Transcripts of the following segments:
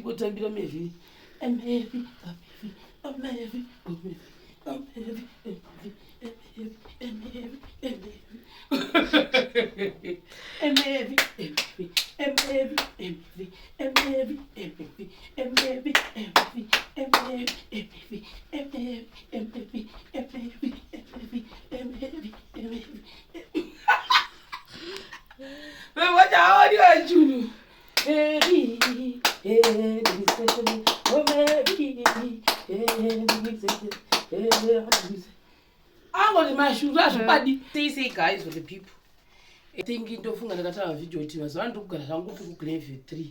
Ndingotambira mevhi. I'm heavy, I'm heavy, I'm heavy, I'm heavy, I'm heavy, I'm heavy, I'm heavy, I'm heavy, I'm heavy. I'm heavy, I'm heavy, I'm heavy, I'm heavy, I'm heavy, I'm heavy, I'm heavy, I'm heavy, I'm heavy, I'm heavy, I'm heavy, I'm heavy, I'm heavy, I'm heavy, I'm heavy. Vachaona chunu. Heavy, heavy, heavy, heavy. Angoti mashuru azvokwadi. Say say guys for the people. I think ndofunga ndakataura video kuti mazuva ano ndikugara zvangu kupi kuGleview 3,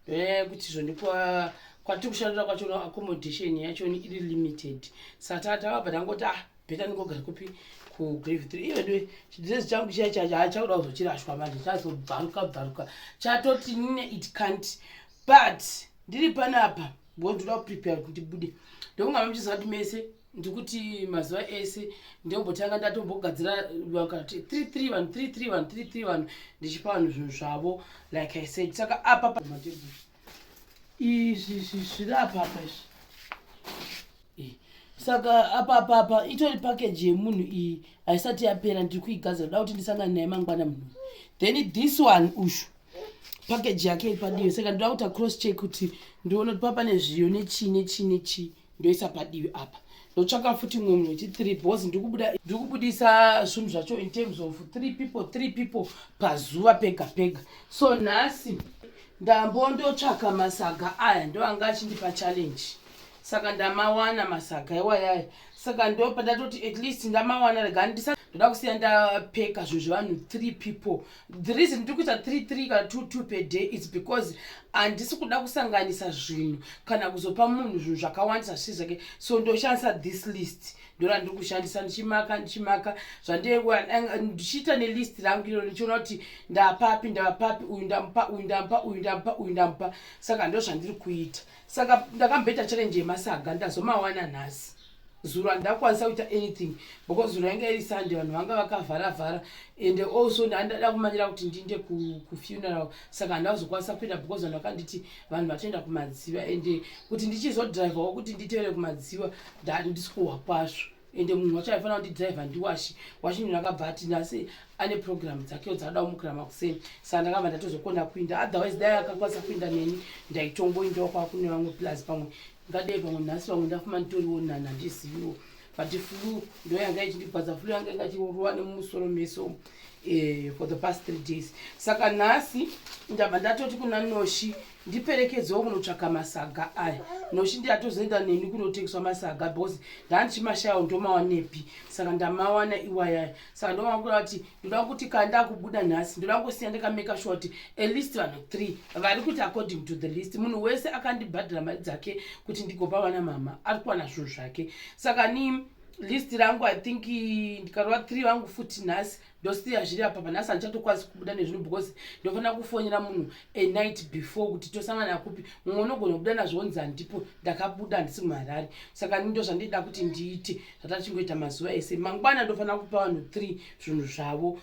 ndonyaya yekuti zvondikwa kwatiri kushandira kwacho, accommodation yacho iri limited, saka takabva tangoti, ah, better ndingogara kupi? KuGleview 3. Ivedu chidhirezi changu chiya chacho hachakuda kuzochirashwa manje, chazobvaruka bvaruka, chatoti nine, it can't. But ndiri panapa because ndoda kuprepare kuti ndibude. Ndokunga muchiziva kuti mese ndikuti mazuva ese ndombotanga ndatombogadzira vakati 3 3 vanhu, 3 3 vanhu, 3 3 vanhu, ndichipa vanhu zvinhu zvavo like I said. Saka apa izvi zviri apa apa izvi. Saka apa apa apa itori package yemunhu iyi, haisati yapera, ndiri kuigadzira, ndoda kuti ndisangane naye mangwana munhu. Then this one, ushu package yake iri padivi, saka ndoda kuita cross check kuti ndione kuti papa nezviyo nechii nechii nechii, ndoisa padivi apa. Ndotsvaka futi mumwe munhu wechi3 because ndiri kubudisa zvinhu zvacho in terms of three people, three people pazuva pega pega. So nhasi ndambondotsvaka masaga aya, ndo anga achindipa challenge, saka ndamawana masaga iwayaya. Saka ndo pandatoti at least ndamawana, rega ndisa ndoda kusiya ndapeka zvinhu zvevanhu three people. The reason ndiri kuita 3 3 kana 2 2 per day is because handisi kuda kusanganisa zvinhu kana kuzopa munhu zvinhu zvakawandisa zvisiri zvake. So ndoshandisa this list, ndorandiri kushandisa, ndichimaka ndichimaka ndichiita nelist rangu iro, ndichiona kuti ndapapi, ndavapapi, uyu ndamupa, uyu ndamupa, uyu ndamupa, uyu ndamupa. Saka ndo zvandiri kuita. Saka ndakamboita challenge yemasaga, ndazomawana nhasi. Zuro handakwanisa kuita anything because zuro yanga iri Sunday, vanhu vanga vakavhara vhara, and also ndandada kumanyira kuti ndiinde kufuneral, saka handazokwanisa kuenda because vanhu vakanditi vanhu vatoenda kumadziva, and kuti ndichizodhiraivhawo kuti nditevere kumadziva, ndandisi kuhwa kwazvo. Ende munhu wacho aifanira kundidhiraivha ndiwashi Washington, akabva ati nhasi ane program dzakewo dzaada kumukira makuseni, saka ndakabva ndatozokona kuinda. Otherwise dai akakwanisa kuinda neni, ndaitongoindawo kwakune vamwe, plus pamwe ngadei pamwe nhasi vamwe ndafuma nditoriwo nani, handiziviwo. But flu ndo yanga ichindibvadza, flu yanga inga ichirova nemumusoro meso for the past 3 days. Saka nhasi ndabva ndatoti kuna Noshi, ndiperekedzewo kunotsvaka masaga aya. Noshi ndiyatozoenda neni kunotengeswa masaga because ndandichimashayawo, ndomawanepi? Saka ndamawana iwayaya. Saka ndomakuda kuti ndoda kuti kana ndakubuda nhasi, ndoda kungosiya ndakameka sure kuti at least vanhu three vari kuti according to the list, munhu wese akandibhadhara mari dzake kuti ndigopa vana mama ari kuwana zvinhu zvake. Saka ni list rangu, I think ndikarova three vangu futi nhasi, ndosiya zviri apa. Panhasi handichatokwanisi kubuda nezvinhu because ndofanira kufonera munhu a night before kuti tosangana kupi. Mumwe unogona kubuda nazvo onzi handipo, ndakabuda, handisi muHarare. Saka ndo zvandida kuti ndiite zvatachingoita mazuva ese. Mangwana ndofanira kupa vanhu three zvinhu zvavo.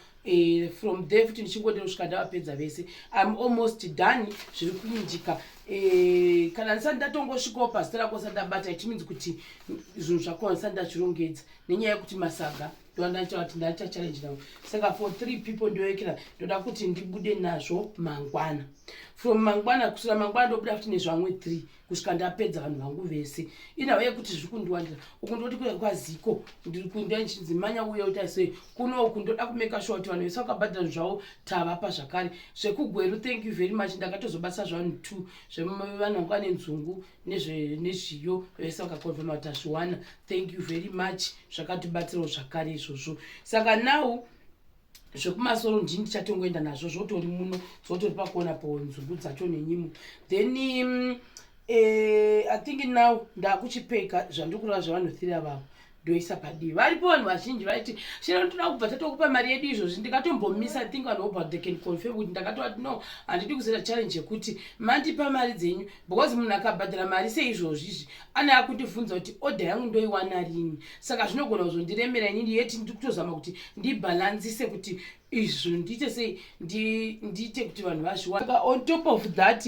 From there futi ndichingodero kusvika ndavapedza vese. I'm almost done, zviri kuindika. Kana ndisati ndatongosvikawo pazita rako sati ndabata, it means kuti zvinhu zvako ndisati ndazvirongedza nenyaya yekuti masaga ndovandachati ndaita challenge navo. Saka for three people ndoyekera, ndoda kuti ndibude nazvo mangwana. From mangwana kusvika mangwana ndobuda futi nezvamwe three kusvika ndapedza vanhu vangu vese. Inhau yekuti zviri kundiwandira. Uku ndoti kwaziko ndiri kuenda ndichinzi manya uye uita sei kunoku. Ndoda kumeka sure kuti vanhu vese vakabhadhara zvavo tavapa zvakare. ZvekuGweru, thank you very much, ndakatozobasa zvanhu two zvevanhu vanga vane nzungu nezviyo, vese vakakonfirma kuti tazviwana. Thank you very much, zvakatibatsirawo zvakare izvozvo. Saka now zvekumasoro ndini ndichatongoenda nazvo, zvotori muno, zvotori pakuona po nzungu dzacho nenyimo. Then I think now ndakuchipeka zvandiri kureva zvevanhu three avavo, ndoisa padivi. Varipo vanhu vazhinji vaiti, "Shero, toda kubva tatokupa mari yedu izvozvi." Ndikatombomisa. I think vanhu about they can confirm kuti ndakatovati, "No, handidi kuzoita challenge yekuti mandipa mari dzenyu," because munhu akabhadhara mari seizvozvi izvi ane akundibvunza kuti order yangu ndoiwana rini. Saka zvinogona kuzondiremera inini, yeti ndiri kutozama kuti ndibhalansise kuti izvi ndiite sei, ndiite kuti vanhu vazviwana. On top of that,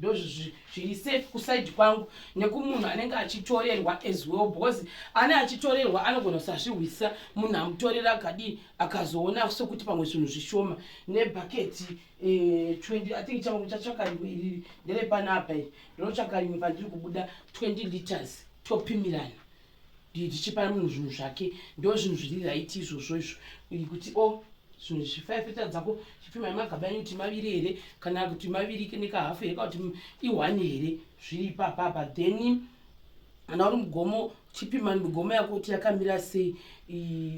Ndozviri safe kuside kwangu nekumunhu anenge achitorerwa as well, because ane achitorerwa anogona kusazvihwisa. Munhu amutorera akadii, akazoona sekuti pamwe zvinhu zvishoma nebhaketi 20, I think chamwe chatsvaka rimwe, iri nderepanapa, iri ndinotsvaka rimwe pandiri kubuda 20 liters, topimirana ndichipa munhu zvinhu zvake. Ndo zvinhu zviri right izvozvo izvo, kuti o zvinhu zvi5 lita dzako chipima magaba enyu kuti maviri here kana kuti maviri nekahafu here kana kuti i1 here, zviri ipapapa. Then kana uri mugomo, chipima migomo yako kuti yakamira sei.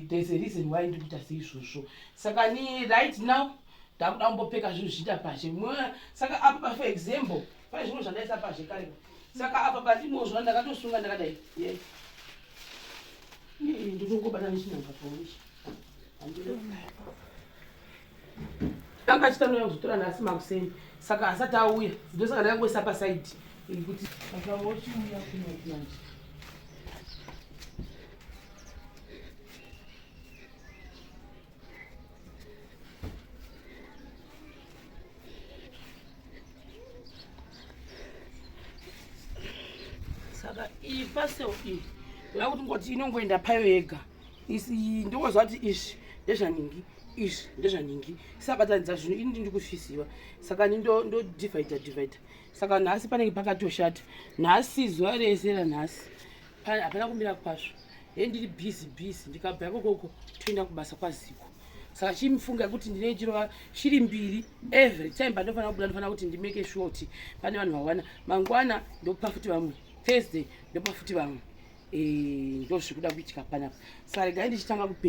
There's a reason why ndiri kuita seizvozvo. Saka ni right now ndakuda kumbopeka zvinhu zviita pashe. Saka apa, for example, pane zvimwe zvandaisa pashe kare. Saka apa pandimozva ndakatosunga ndakadai, yeah. Ndinongobata nechinanga pauichi anga achitanoya kuzotora nhasi makuseni, saka asati auya. Ndosaka ndakangoisa paside kuti saka wochiuya kuno manje. Saka iyi parcel iyi ndoda kuti ngoti inongoenda payo yega. Ndongozva kuti izvi ndezvaningi, izvi ndezvaningi, isabatanidza zvinhu. Ini ndiri kuzviziva, saka ni ndodivhaidha divhaidha. Saka nhasi panenge pakatoshata. Nhasi zuva rese ranhasi hapana kumira kwazvo. He, ndiri busy busy. Ndikabva ikokoko toenda kubasa kwaziko. Saka chimufunga kuti ndine chirova shiri mbiri every time. Pandinofanira kubuda, ndinofanira kuti ndimake sure kuti pane vanhu vawana. Mangwana ndopa futi vamwe, Thursday ndopa futi vamwe. Ndo zviri kuda kuitika panapa. Saka regai ndichitanga kupe.